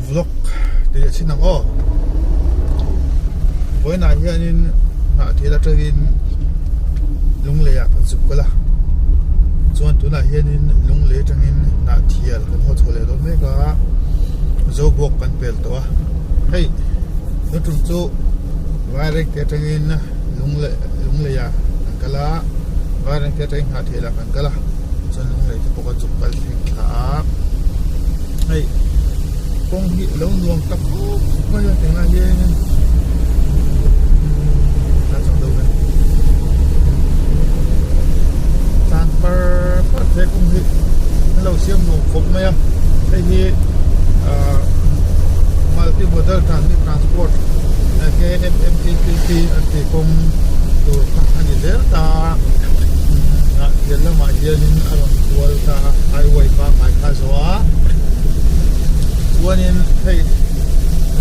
Vlog ti leh chin ang aw. Vawiinah hianin hnahthil atangin Lunglei ah kan zuk kal a, chuan tunah hianin Lunglei atangin Hnahthial kan haw chho leh dawn mek a, Zobawk kan pel tawh a, hei tun tum chu Vairengte atangin Lunglei Lunglei ah kan kal a, Vairengte atangin Hnahthial ah kan kal a, chuan Lunglei te pawh kan zuk kal thleng thla a, hei kawng hi a lo nuam ta khawp mai a tunah hianin tlan par par he kawng hi an lo siam nuam khawp mai a hei hi ahh multi modal transit transport K_M_M_T_P_P an tih kawng tur kha a ni zel ta a ah pian lamah hianin a rawn kual ta a highway pangngai kha a zawh a chuanin hei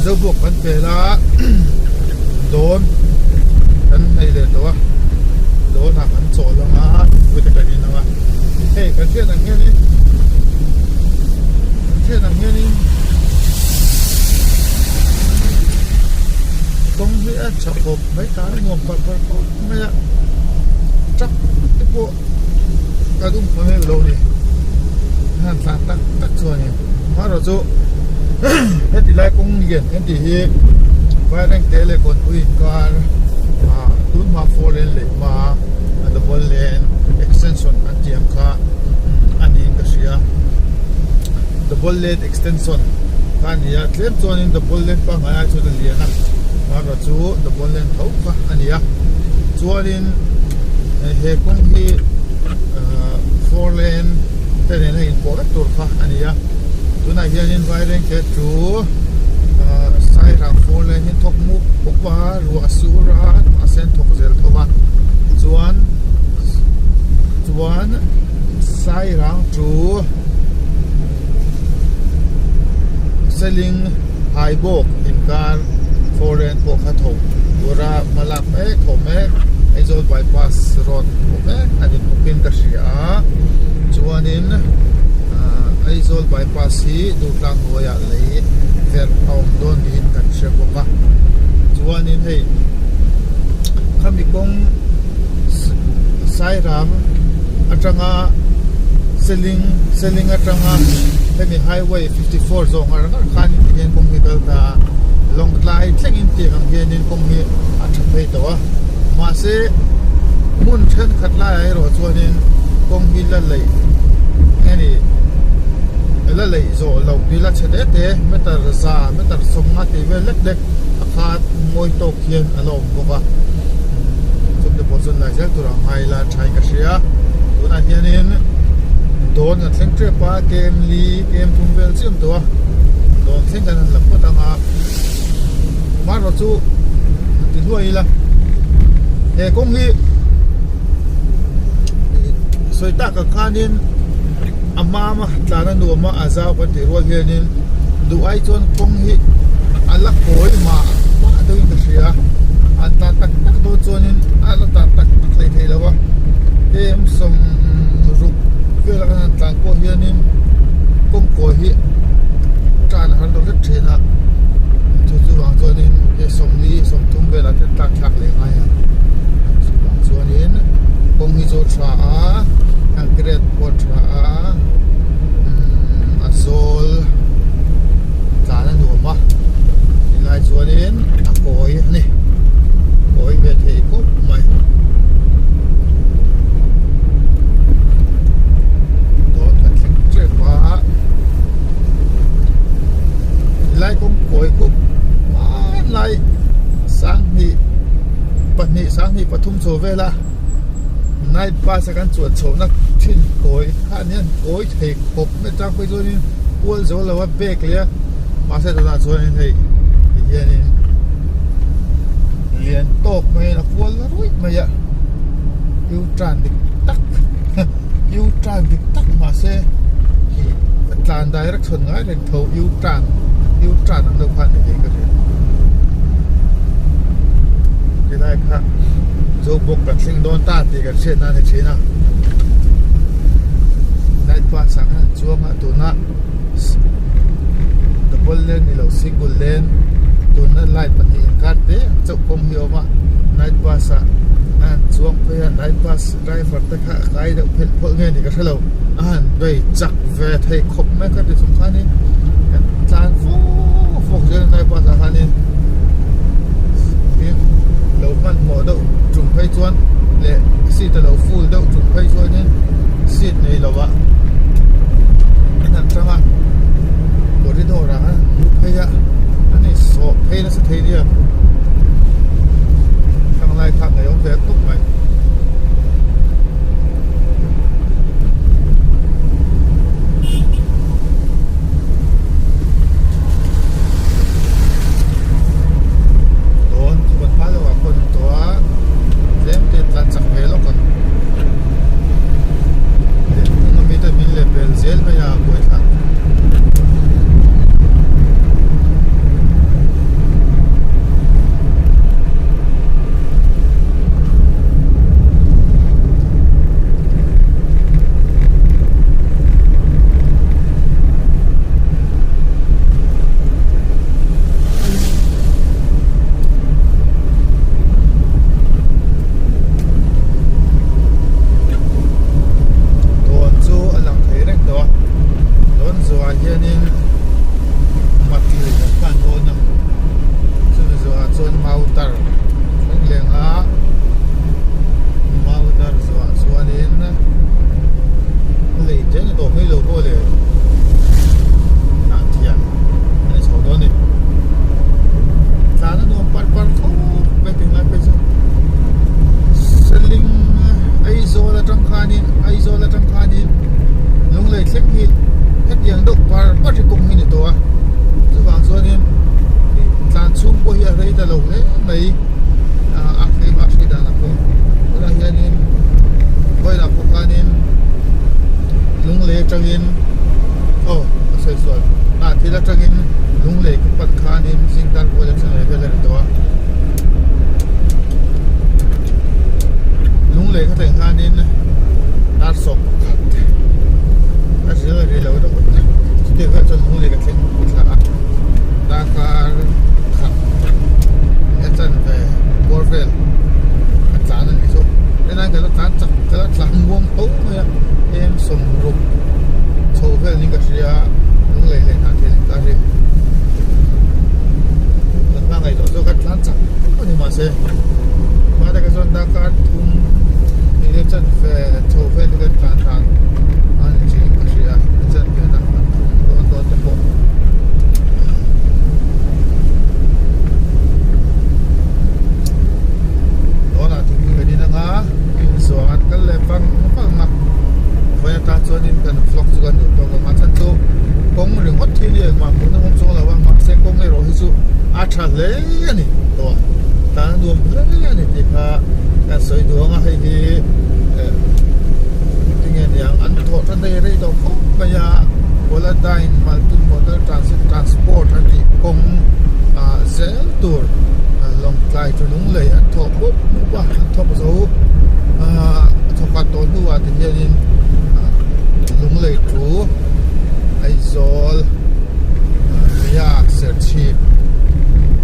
Zobawk kan pel a dawn kan nei leh tawh a dawnah kan chawl ang a mipui te kan in ang a hei kan hriat ang hianin kan hriat ang hianin kawng hi a tha khawp mai ta a nuam par par khawp mai a truck te pawh ka dum pha heuh lo a ni a han tlan tak tak chuanin amaherawhchu heti lai kawng lian kan tih hi Vairengte leh Kawnpui inkar ah tunhma four lane leh hma a double lane extension an tih ang kha a niin ka hria double lane extension kha a ni a tlem chuanin double lane pangngai ai chuan a lian a amaherawhchu double lane tho kha a ni a chuanin he kawng hi ah four lane te nena inpawh vek tur kha a ni a tunah hianin Vairengte chu ah Sairang four lane hi thawk mup mup a ruah a sur a mahse an thawk zel tho va chuan chuan Sairang chu Seling Haibawk inkar four lane pawh kha thawk tura hma lak mek thawh mek Aizawl bypass road pawh mek a ni bawkin ka hria a chuanin ahh Aizawl bypass hi Durtlang hnuaiah lei verh a awm dawn niin kan hre bawk a chuanin hei khami kawng Sairang atanga Seling Seling atanga hemi highway 54 zawh ngar ngar khanin tihian kawng hi kal ta a Lawngtlai thlengin tiang ang hianin kawng hi a tha phei tawh a mahse hmun thenkhat laiah erawh chuanin kawng hi la leih nge ni la leih zawh loh hi la chhe te te meter za meter sawmnga tih vel lek lek a khat mawi tawk hian a la awm bawk a chumi pawh chuan lai zel tur ang ngai ila tha in ka hria tunah hianin dawn kan thleng tep a kem li kem thum vel chiam tawh a dawn thleng kan han la phawt ang a amaherawh chu han ti hluai ila he kawng hi sawi tak ang khanin a mama tlan a nuam a a zau kan tih rual hianin duh ai chuan kawng hi a la kawi mah mah deuhin ka hria a tlan tak tak dawn chuanin a la tlan tak tak hlei thei lo a heng sawm ruk velah kan han tlan pawh hianin kawng kawi hi tan a har deuh hlek thin a chu chuvang chuanin hei sawmli sawmthum velah te tlak thlak leh ngai a chuvang chuanin kawng hi chu a tha a a grade pawh a tha a umm a zawl tlan a nuam a tilai chuanin a kawi a ni kawi ve thei khawp mai dawn kan thleng tep a tilai kawng kawi khup hmanlai sanghnih pahnih sanghnih pathum chho vel a night bus a kan chuan chhohna thin kawi kha nia kawi thei khawp mai tang phei chuanin kual zo lo a bag leh a mahse tunah chuanin hei tihianin lian tawk maiin a kual na ruih mai a u turn dik tak u turn dik tak mahse ih tlan direction ngai reng tho u turn u turn ang deuh khan ni thei ka hria tilai kha Zobawk kan thleng dawn ta tih kan hriat nan a ni thin a night bus ah khan an chuang a tuna. lo single lane tuna light pahnih inkar te ang chauh kawng hi a awm a night bus ah a han chuang phei a night bus driver te kha a kai deuh phelh phawlh nge ni ka hrelo a han bei chak ve thei khawp mai kha ti chung khanin kan tlan fawk fawk zel a night bus ah khanin tin lo hmanhmawh deuh tum phei chuan leh seat a lo full deuh tum phei chuanin seat nei lo ah an han tang a corridor ah an han lut phei a an insawh phei nasa thei nia thlang lai kha ngaih awm ve khawp mai. Dawn chu kan hma lawkah pawh an awm tawh a tlem te tlan chak ve lawk ang lehkung ami te min leh bel zel mai a buaithlak. Dawn chu a lang thei reng tawh a dawn zawhah hianin matil kan pan dawn a chumi zawhah chuan mautar thleng leng a mautar zawhah chuanin a lei chen a tawh mai lo pawh le hnah thian a ni chho dawn a ni tlan a nuam par par khawp mai tunlai phei chu seling Aizawl atang khanin Aizawl atang khanin Lunglei thleng hi hetiang deuh par par hi kawng hi ni tawh a chuvang chuanin tlan chhung pawh hi a rei ta lo hle mai a keimah hri danah pawh tunah hianin vawilah pawh khanin Lunglei atangin aw ka sawi sual ah thil atangin Lunglei ka pan khanin zingdar kual atang leh vel a ni tawh a Lunglei ka thleng khanin dar 11 a zil a ri lo deuh vek chutiang vel chuan Lunglei ka thleng thla a darkar khat a chanve bawr vel a tlan a nih chu helai ka la tlan chak ka la tlan muang tho mai a eng sawmruk chho vel niin ka hria Lunglei leh Hnahthel inkar hi kan hma ngaihtuah chu kan tlan chak khawp a ni mahse hma takah chuan darkar thum enge chanve chho vel hi kan tlan dan a ni thin ka hria a chanve darkar thum dawn dawn te pawh. Dawnah thingpui kan in anga inzuang an kal leh vang vang a vawi atan chuanin kan vlog chu kan duh tawk ang a chhan chu kawng ringawt hi ni engmah hmuhna awm chuang lo a mahse kawng erawh hi chu a tha hle a ni tawh tan a nuam hle a ni tih kha kan sawi duh ang a hei hi eh tinge niang an thawh tan rei rei tawh khawp mai a Paladine multi modal transit transport a tih kawng ah zel tur lawngtlai chu lunglei an thawh mup mup a an thawk zo ah a thawk tawh hnuah ti hianin ah lunglei thu Aizawl Nia Serchhip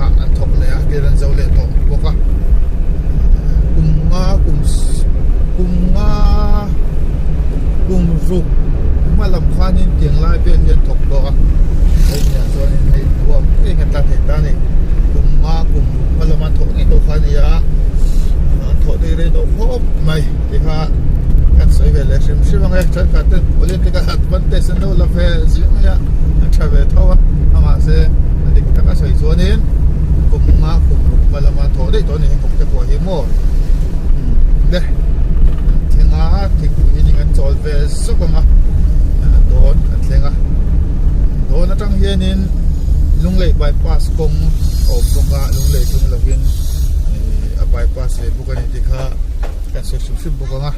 ah an thawk leh a tir an zo leh tawh bawk a kum nga kum kum nga kum ruk hma lam khanin tiang lai vel hi an thawk tawh a hei nia chuanin hei huam ngei hian tlan thei ta a ni kum nga kum ruk hma lama thawk ngei tawh kha a ni a an thawh rei rei tawh khawp mai tikha kan sawi ve leh hrim hrim ang e thenkhat ten political advantage an lo la ve zing mai a a tha ve tho a amah se a dik tak a sawi chuanin kum nga kum ruk hma lama thawh daih tawh a ni heng kawng te pawh hi maw le an thleng a thingpui hi an chawl ve zawk ang a dawn an thleng a dawn atang hianin Lunglei bypass kawng a awm bawk a Lunglei tum lovin a bypass ve bawk a ni tih kha kan sawi hrim hrim bawk ang a